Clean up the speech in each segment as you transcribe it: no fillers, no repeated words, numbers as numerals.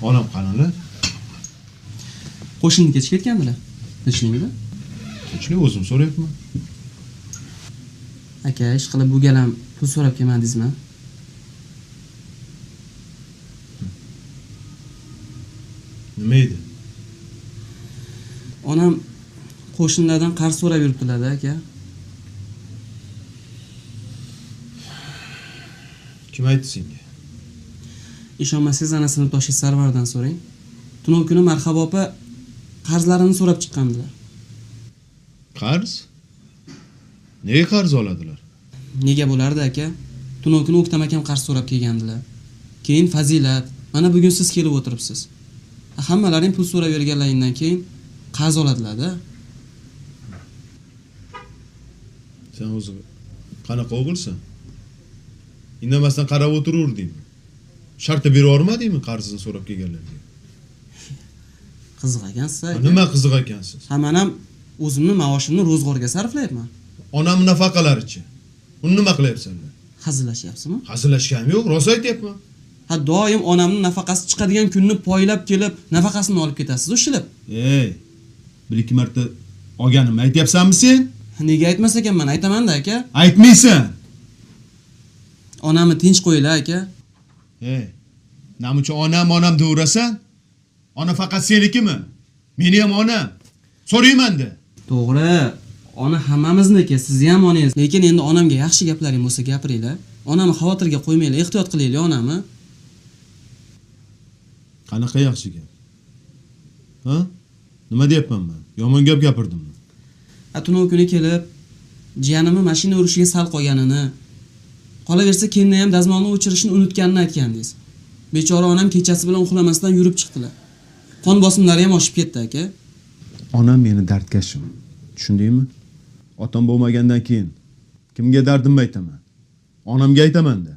Onam qanili? Qo'shini kech ketgandilar. Tinchlikmi? Tinchlik, o'zim so'rayapman. Aka, ish qilib bu galam pul so'rab kelmadingizmi? Nima edi? Onam qo'shnilardan qarz so'rab yuribdilar-da, aka. Kim aytdi senga? Ishonmasangiz ana sinfdoshingiz Sarvardan so'rang. Tunov kuni Marhabo opa qarzlarini so'rab chiqqandilar. Qarz? Nega qarz oladilar? Nega bo'lardi aka? Tunov kuni O'ktam akam qarz so'rab kelgandilar. Keyin Fazilat, mana bugun siz kelib o'tiribsiz. Hammalaring pul so'rab berganlaringdan keyin qarz oladilar-da. Sen o'zi qanaqa o'g'ilsan? Indamasdan qarab o'tiraverdingmi? Shartta berib yubormadingmi qarzini so'rab kelganlarga? Qiziq ekansiz aka. Nima qiziq ekansiz? Ha, men ham o'zimni maoshimni ro'zg'orga sarflayapman. Onam nafaqalarichi? Uni nima qilyapsanlar? Hazillashyapsizmi? Hazillashganim yo'q, rost aytyapman. Ha, doim onamning nafaqasi chiqadigan kunni poylab kelib, nafaqasini olib ketasiz, ushilib. Ey, bir ikki marta olganimni aytyapsanmi sen? Nega aytmas ekanman, aytaman-da aka. Aytmaysan. Onamni tinch qo'yinglar aka. Ey, namuncha onam onam deyverasan? Ona faqat senikimi? Meni ham onam. So'rayman-da. To'g'ri, ona hammamizniki, sizni ham onangiz. Lekin endi onamga yaxshi gaplaring bo'lsa gapiringlar. Onamni xavotirga qo'ymanglar, ehtiyot qilinglar onamni. Qanaqa yaxshi gap? Ha? Nima deyapman men? Yomon gap gapirdimmi? Tunov kuni kelib, jiyanimni mashina urishiga sal qolganini, qolaversa kelinni ham dazmolni o'chirishni unutganini aytgandingiz. Bechora onam kechasi bilan uxlamasdan yurib chiqdilar. Qon bosimlari ham oshib ketdi aka. Onam meni dardkashim. Tushundingmi? Otam bo'lmagandan keyin kimga dardimni aytaman? Onamga aytaman-da.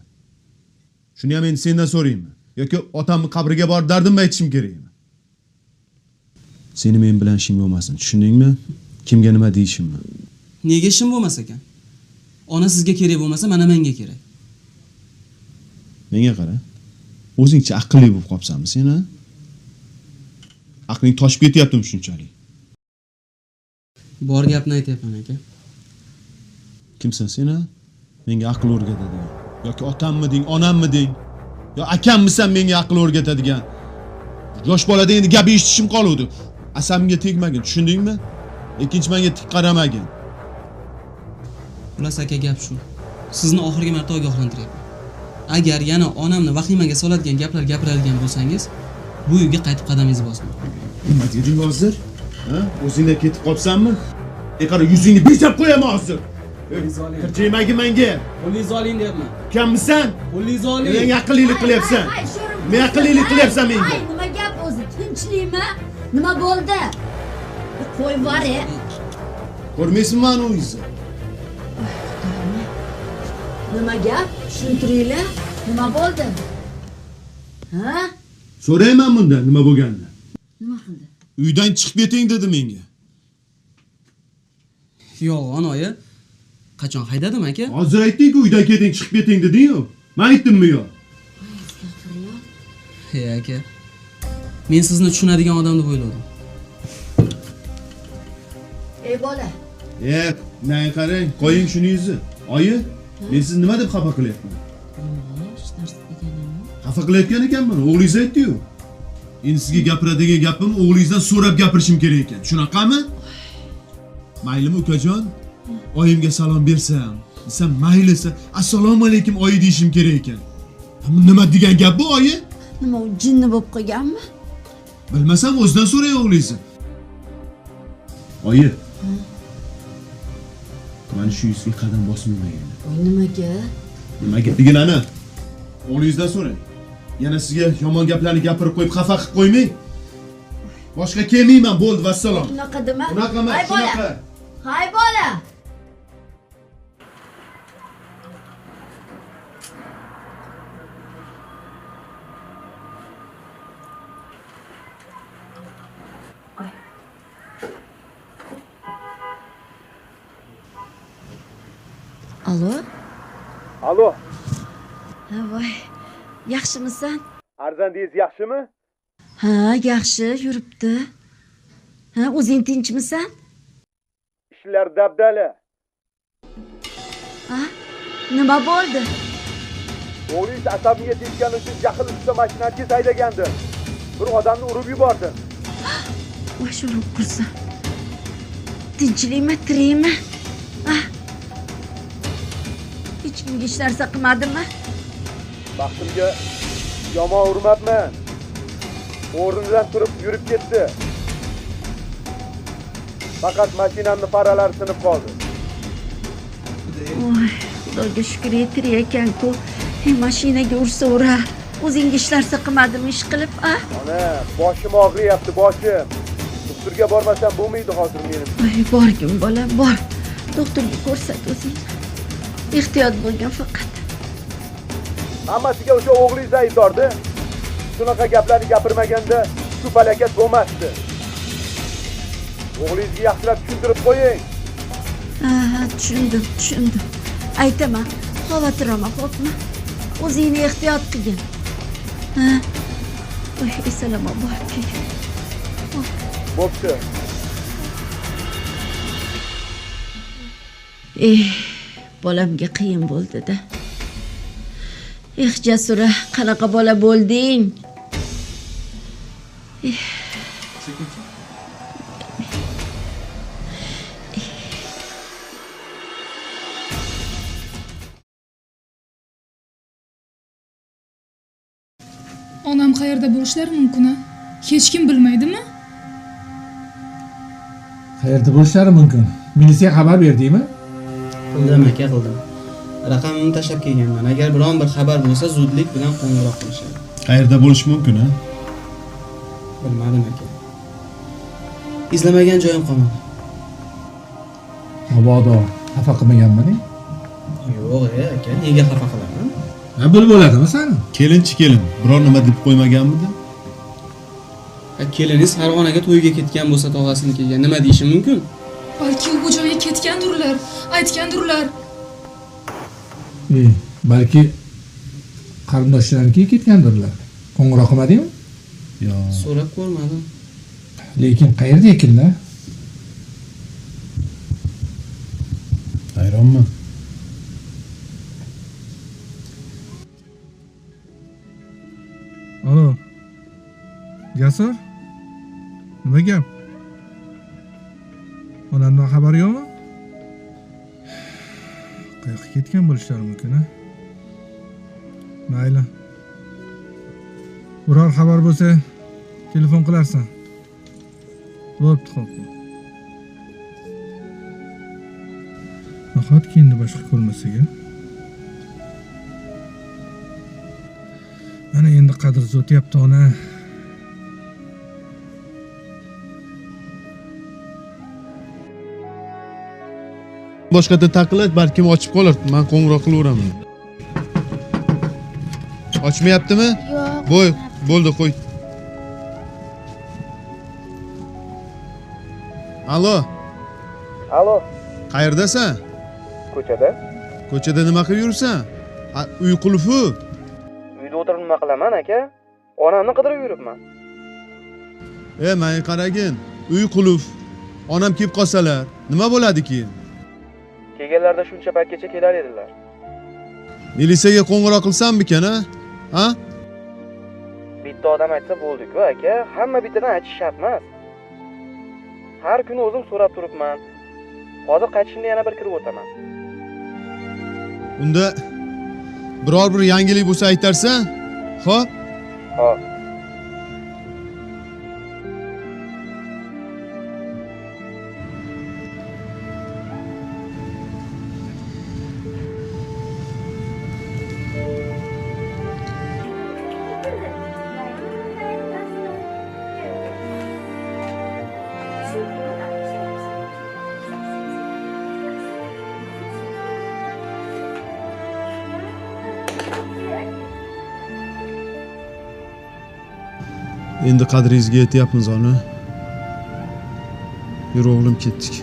Shuni ham endi sendan so'raymi? Yoki otamning qabriga borib dardimni aytishim kerakmi? Seni men bilan ishing bo'lmasin, tushundingmi? Kimga nima deyishimni? Nega ishim bo'lmas ekan? Ona sizga kerak bo'lmasa, mana menga kerak. Menga qara. O'zingcha aqlli bo'lib qopsanmi sen, ha? Aqling toshib ketyaptimi shunchalik? Bor gapni aytyapman aka. Kimsan sen, ha? Menga aql o'rgatadigan. Yoki otammiding, onammiding? Yo akammisan menga aql o'rgatadigan? Yosh bolada endi gap eshitishim qoluvdi. Asamga tegmagin, tushundingmi? Ikkinchi menga tik qaramagin. Xullas aka, gap shu. Sizni oxirgi marta ogohlantiryapman. Agar yana onamni vahimaga soladigan gaplar gapiradigan bo'lsangiz, bu uyga qaytib qadamingizni bosmang. Nima deding hozir? Ha? O'zingdan ketib qolsanmi? Qara, yuzingni bezab qo'yaman hozir. Tirjaymagin menga. Qo'lingizni oling deyapman. Ukammisan? Qo'lingizni oling. Menga aqllilik qilyapsan. Men aqllilik qilyapsan menga. Ay, nima gap o'zi? Tinchlikmi? Nima bo'ldi? Qo'yib yubor. Ko'rmaysizmi mani o'zingizni? Nima gap? Tushuntiringlar. Nima bo'ldi? Ha? So'rayman bundan nima bo'lganini. Nima qildi? Uydan chiqib keting dedi menga. Yolg'on oyi. Qachon haydadim aka? Hozir aytding-ku, uydan keting, chiqib keting deding-ku. Men aytdimmi yo? Hey aka. Men sizni tushunadigan odam deb o'yladim. Ey bola. Menga qarang, qo'ying shuningizni. Oyi, men sizni nima deb xafa qilyapman? Hech narsa deganim yo'q. Xafa qilayotgan ekanman, o'g'lingiz aytdi-yu. Endi sizga gapiradigan gapim o'g'lingizdan so'rab gapirishim kerak ekan. Shunaqami? Maylimi ukajon? Oyimga salom bersam, desam mayli desa, assalomu alaykum oyi deyishim kerak ekan. Nima degan gap bu oyi? Nima u jinni bo'lib qolganmi? Bilmasam o'zidan so'ray o'g'lingizni. Oyi. Mana shu yuzga qadam bosmayman endi. Nimaga? Nimaga degan ana? O'g'lingizdan so'rang. Yana sizga yomon gaplarni gapirib qo'yib xafa qilib qo'ymang. Boshqa kelmayman, bo'ldi, vassalom. Unaqa dema. Unaqa emas, shunaqa. Hay bola. Alo? Alo. Ha, voy. Yaxshimisan? Arzandingiz yaxshimi? Ha, yaxshi yuribdi. Ha, o'zing tinchmisan? Ishlar dabdala. Ha? Nima bo'ldi? O'g'lingiz asabimga tekkan uchun jahl ustida mashinani tez haydagandi. Bir odamni urib yubordi. Vosh urib qursin. Tinchlikmi, tirikmi? Ha? Hech kimga hech narsa qilmadimi? Baxtimga yomon urmabman. O'rnidan turib yurib ketdi. Faqat mashinamni faralari sinib qoldi. Voy, Xudoga shukr, tirik ekan-ku. Mashinaga ursa urar. O'zingga hech narsa qilmadimi ish qilib, a? Ona, boshim og'riyapti, boshim. Doktorga bormasam bo'lmaydi hozir menim. Voy, borgin bolam, bor. Doktorga ko'rsat o'zingni. Ehtiyot bo'lgin faqat. Hammasiga o'sha o'g'lingiz aybdordi. Shunaqa gaplarni gapirmaganda shu falokat bo'lmasdi. O'g'lingizga yaxshilab tushuntirib qo'ying. Ha, tushundim, tushundim. Aytaman, xavotir olma, xo'pmi? O'zingni ehtiyot qilgin. Ha. Voy, esalama borib kelgin. Bo'pti. Bolamga qiyin bo'ldi-da. Eh, Jasura, qanaqa bola bo'lding? Onam qayerda bo'lishlari mumkin-a? Hech kim bilmaydimi? Qayerda bo'lishlari mumkin? Militsiyaga xabar berdingmi? Qildim aka, qildim. Raqamimni tashlab kelganman. Agar biron bir xabar bo'lsa, zudlik bilan qo'ng'iroq qilishadi. Qayerda bo'lishi mumkin, a? Bilmadim aka. Izlamagan joyim qolmadi. Mabodo xafa qilmaganman-e? Yo'q, aka, nega xafa qilaman? Ha, bilib bo'ladimi sani? Kelinchi kelin, biror nima deb qo'ymaganmidi? Keliningiz Farg'onaga to'yga ketgan bo'lsa, tog'asinikiga nima deyishi mumkin? Balki u joyga ketgandirlar, aytgandirlar. Balki qarindoshlarnikiga ketgandirlar. Qo'ng'iroq qilmadingmi? Yo'q. So'rab ko'rmadim. Lekin qayerda ekanlar? Hayronman. Alo. Jasur? Nima gap? Onamdan xabar yo'qmi? Qayoqqa ketgan bo'lishlari mumkin, a? Mayli. Biror xabar bo'lsa, telefon qilarsan. Bo'pti, xo'p. Nahotki endi boshqa ko'rmasak, a? Mana endi qadringiz o'tyapti, ona. Boshqadan taqiladi, balkim ochib qolar. Men qo'ng'iroq qilaveraman. Ochmayaptimi? Yo'q. Bo'y, bo'ldi, qo'y. Alo. Alo. Qayerdasan? Ko'chada. Ko'chada nima qilib yuribsan? Uy qulfi. Uyda o'tirib nima qilaman, aka? Onamni qidirib yuribman. Menga qaragin. Uy qulf. Onam kelib qolsalar, nima bo'ladi keyin? Kelganlarda shuncha paytgacha kelar edilar. Militsiyaga qo'ng'iroq qilsammikan, a? Ha? Bitta odam aytsa bo'ldi-ku, aka. Hamma bittadan aytish shart emas. Har kuni o'zim so'rab turibman. Hozir qaytishimda yana bir kirib o'taman. Unda biror bir yangilik bo'lsa aytarsan, xo'p? Xo'p. Endi qadringizga yetyapmiz, ona. Yur o'g'lim, ketdik.